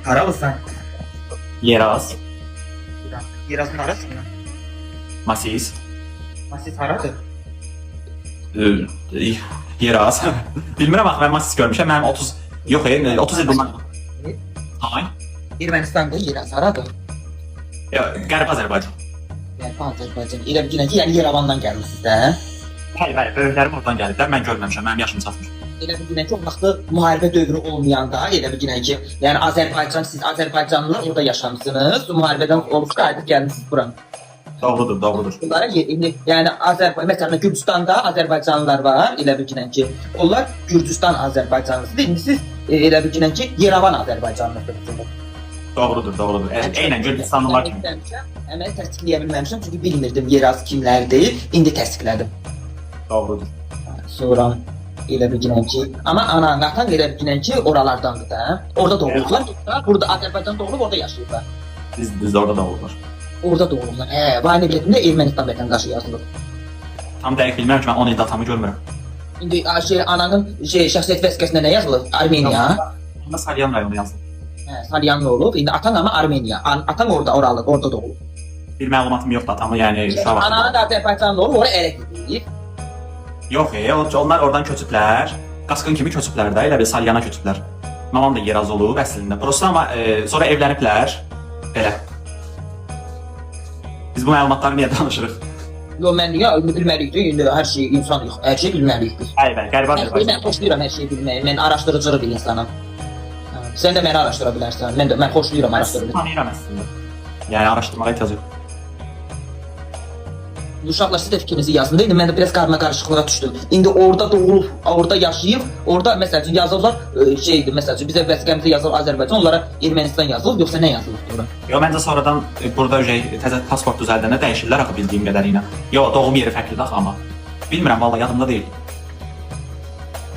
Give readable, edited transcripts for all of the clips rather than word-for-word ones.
Haralısan? Yeraz, Yerazın harasından? Masis, Masis haradır? Yeraz. Bilmirəm axı mən Masis görmüşəm. Mənim 30 yox, 30 il bundan. Ay. Ermənistandır, Yeraz haradır? Ya, Qərbi Azərbaycan. Qərbi Azərbaycan. Elə bilginən ki, yəni Yerevandan gəlmisiniz də. Hə? Bəli, bəli, böyüklərim oradan gəliblər. Mən görməmişəm. Mənim yaşım çatmır. Elə bilginən ki, o vaxtı müharibə dövrü olmayanda, elə bilginən ki, yəni Azərbaycan, siz Azərbaycanlılar orada yaşamısınız. Müharibədən olub qayıdıb gəlmisiniz bura. Doğrudur, doğrudur. Bunlara indi yəni Azərbaycan, məsələn Gürcüstanda Azərbaycanlılar var, elə bilginən ki, onlar Gürcüstan Azərbaycanlısıdır. İndi siz elə bilginən ki, Yerevan Azərbaycanlısınız. Doğrudur, doğrudur. Eynən Gürcüstanlılar kimi. Əməli təsdiqləyə bilməmişəm, çünki bilmirdim Yeraz kimlərdir. İndi təsdiqlədim. Doğrudur. Sonra elə bilginən ki, amma anan, atan elə bilginən ki, oralardandır da. Orada doğulublar. Burada Azərbaycanda doğulub, orada yaşayıblar. Biz orada doğulublar. Orada doğulublar. Hə, valideyn biletində Ermənistan vətəndaşı yazılıb. Tam dəqiq bilmirəm ki, mən 10 ildə atamı görmürəm. İndi şey ananın şey şəxsiyyət vəsiqəsində nə yazılıb? Armeniya. Onda Salyan rayonu yazılıb. Hə, Salyanlı olub. İndi atan amma Armeniya. Atan orada oralı, orada doğulub. Bir məlumatım yoxdur atamı, yəni uşaq vaxtı. Ananı da Azərbaycanlı olub, ora ərə gedib. Yox, onlar oradan köçüblər. Qasqın kimi köçüblər də, elə bil Salyana köçüblər. Mamam da Yeraz olub əslində. Prosta amma sonra evləniblər. Belə. Biz bu məlumatları niyə danışırıq? Yo, mən niyə indi bilməliyik də, indi hər şey insanıyıq, hər şey bilməliyik biz. Bəli, bəli, Qərbi Azərbaycan. Mən xoşlayıram hər şeyi bilməyi. Mən araşdırıcı bir insanam. Hə, sən də məni araşdıra bilərsən. Mən də mən xoşlayıram Mən araşdıra sizi bilməyi. tanıyıram əslində. Yəni araşdırmağa ehtiyac yox. Uşaqlar siz də fikrinizi yazın da. İndi mən də biraz qarma-qarışıqlığa düşdüm. İndi orada doğulub, orada yaşayıb, orada məsəl üçün yazıblar şeydir, məsəl üçün bizə vəsiqəmizə yazılıb Azərbaycan, onlara Ermənistan yazılıb, yoxsa nə yazılıb ora? Yo, məncə sonradan burada təzə pasport düzəldəndə dəyişirlər axı bildiyim qədərilə. Yo, doğum yeri fərqlidir axı amma. Bilmirəm vallah yadımda deyil.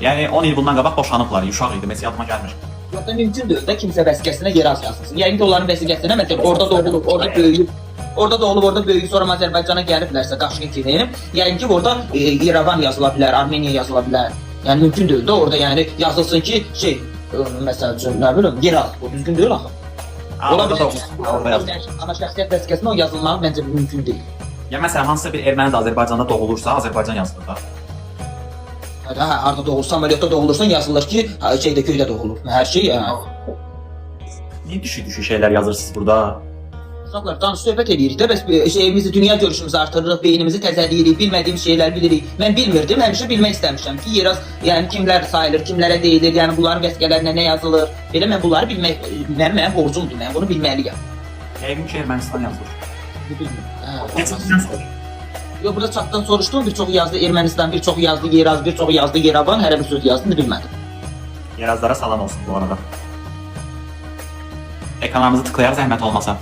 Yəni 10 il bundan qabaq boşanıblar, uşaq idim, heç yadıma gəlmir. Yoxsa mümkün deyil də kimsə vəsiqəsinə Yeraz yazılsın. Yəqin ki, onların vəsiqəsinə məsələn orada doğulub, orada böyüyüb, orada doğulub, orada böyüyüb, sonra Azərbaycana gəliblərsə qaçqın kimi, yəqin ki, orada Yerevan yazıla bilər, Armeniya yazıla bilər. Yəni mümkün deyil də orada yəni yazılsın ki, şey, məsəl üçün nə bilim, Yeraz, bu düzgün deyil axı. Ola bilər. Orada yazılır. Amma şəxsiyyət vəsiqəsinə o yazılmağı məncə mümkün deyil. Ya məsələn hansısa bir erməni də Azərbaycanda doğulursa, Azərbaycan yazılır da. Hə, harda doğulsan, aməliyyatda doğulursan yazılır ki, hə, şeydə köydə doğulub. Hər şey, hə. Niyə düşük-düşük şeylər yazırsınız burada? Uşaqlar danış söhbət eləyirik də, bəs şeyimizi, dünya görüşümüzü artırırıq, beynimizi təzələyirik, bilmədiyimiz şeyləri bilirik. Mən bilmirdim, həmişə bilmək istəmişəm ki, Yeraz, yəni kimlər sayılır, kimlərə deyilir, yəni bunların vəsiqələrinə nə yazılır. Belə mən bunları bilmək mənim borcumdur, mən bunu bilməliyəm. Yəqin ki, Ermənistan yazılır. Bilmirəm. Hə, Keçindən sonra. Yox, burada çatdan soruşdum, bir çoxu yazdı Ermənistan, bir çoxu yazdı Yeraz, bir çoxu yazdı Yerevan, hərə bir söz yazdı, indi bilmədim. Yerazlara salam olsun bu arada. Ekranlarımızı tıklayaq zəhmət olmasa.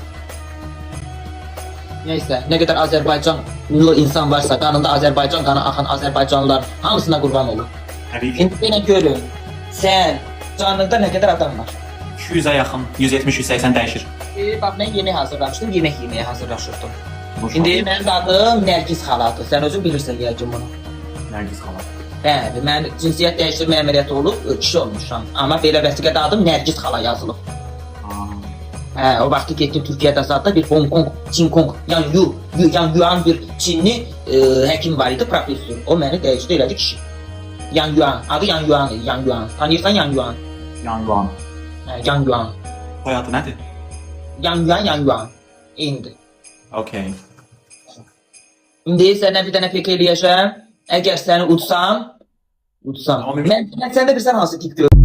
Neysə, nə qədər Azərbaycanlı insan varsa, qanında Azərbaycan qanı axan Azərbaycanlılar hamısına qurban olum. Təbii ki. İndi belə görün, sən canında nə qədər adam var? 200-ə yaxın, 170-180 dəyişir. Bax, mən yemək hazırlamışdım, yemək yeməyə hazırlaşırdım. İndi mənim adım Nərgiz xaladır. Sən özün bilirsən yəqin bunu. Nərgiz xala. Bəli, mən cinsiyyət dəyişdirmə əməliyyatı olub, kişi olmuşam. Amma belə vəsiqədə adım Nərgiz xala yazılıb. Hə, o vaxtı getdim Türkiyədə zaten bir Hong Kong, Çin Kong, yəni Yu, Yu, yəni Yuan bir Çinli həkim var idi, professor. O məni dəyişdi elədi kişi. Yan Yuan, adı Yan Yuan idi, Yan Yuan. Tanıyırsan Yan Yuan? Yan Yuan. Hə, Yan Yuan. Soyadı nədir? Yan Yuan, Yan Yuan. İndi. Okay. İndi sənə bir dənə PK eləyəcəm. Əgər səni utsam, utsam. Tamam. Mən səndə bilirsən hansı tip görürəm?